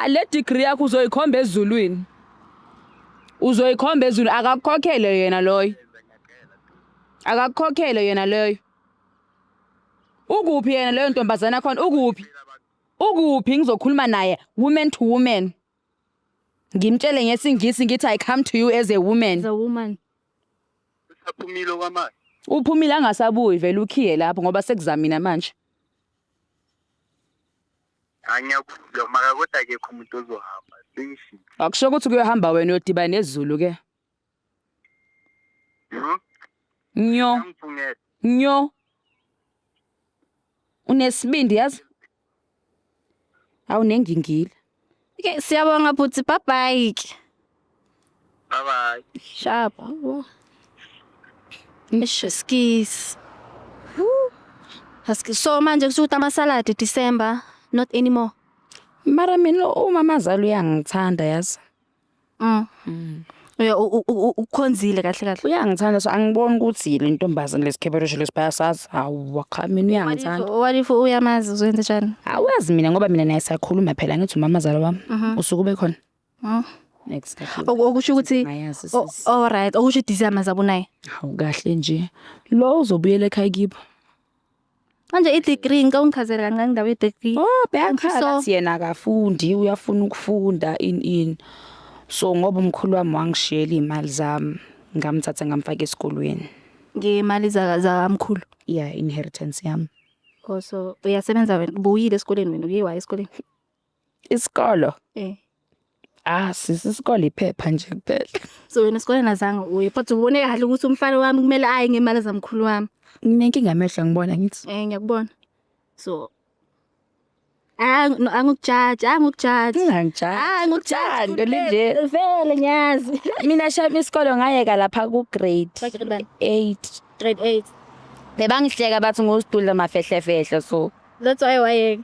Le degree yakho uzoyikhomba ezulwini. Uzoyikhomba ezulwini, akakukhokhele yena loyo. Akakukhokhele yena loyo. Ukuphi yena leyo ntombazana khona, ukuphi? Ukuphi? Ngizokhuluma naye woman to woman. Ngimtshele ngesiNgisi ngithi, "I come to you as a woman." As a woman. Usaphumile kwamanje. Uphumile, angasabuyi vele, ukhiye lapho ngoba sekuzamina manje. Angiyakuzwa mara, kodwa akekho umuntu ozohamba, sengishilo. Akusho ukuthi kuyohamba wena, uyodibana nezulu ke. Nyo. Angifungele. Nyo. Unesibindi yazi. Awunengingile. Okay, siyabonga bhuti, bye bye ke. Bye bye. Sharp. Eish, skis. Aski so manje kusho ukuthi amasaladi December not anymore. Mara mina umamazala uyangithanda yazi. Uya ukhonzile kahle kahle. Uyangithanda, so angiboni ukuthi le ntombazane lesikhebereshe lesibayasazi. Hawu, cha, mina uyangithanda. What if uyamazi, uzoyenza njani? Awazi mina, ngoba mina naye siyakhuluma phela, ngithi umamazala wami. Usuke ube khona. Exactly. Okusho ukuthi Ngayazi sisi. All right, okusho December zabunaye. Hawu, kahle nje. Lo uzobuyela ekhaya kibo. Manje i-degree, ngicela ungichazele kancane indaba ye-degree. Oh, beyakhala So athi yena akafundi, uyafuna ukufunda in in. So ngoba umkhulu wami wangishiyela imali zami, ngamthatha ngamfaka esikolweni. Ngemali zakamkhulu. Yeah, inheritance yami. Oh, so uyasebenza wena, ubuyile esikoleni wena, uye waya esikoleni? Isikolo. Eh. Ah, sisi, isikole iphepha nje kuphela. So wena esikoleni azange uye, but ubone kahle ukuthi umfana wami kumele aye ngemali zamkhulu wami. Nginenkinga amehlo, ngibona ngithi. Eh, ngiyakubona. So ah no, angikujaji, angikujaji. Ungangijaji. Ah, angikujaji. Uthando linje. Vele ngiyazi. Mina shami isikolo ngayeka lapha ku grade Grade bani? 8. Grade 8. Bebangihleka bathi ngusidudla mafehlefehle, so That's why wayeka.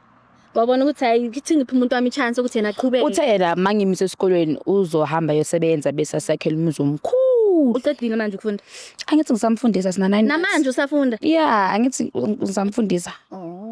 Wabona ukuthi hayi, ngithi ngiphe umuntu wami i-chance ukuthi yena aqhubeke. Uthe yena mangimise esikolweni uzohamba yosebenza bese sakhela umuzi omkhulu. Uqedile manje ukufunda? Angithi ngisamfundisa, sina 9. Namanje usafunda? Yeah, angithi ngisamfundisa. Oh.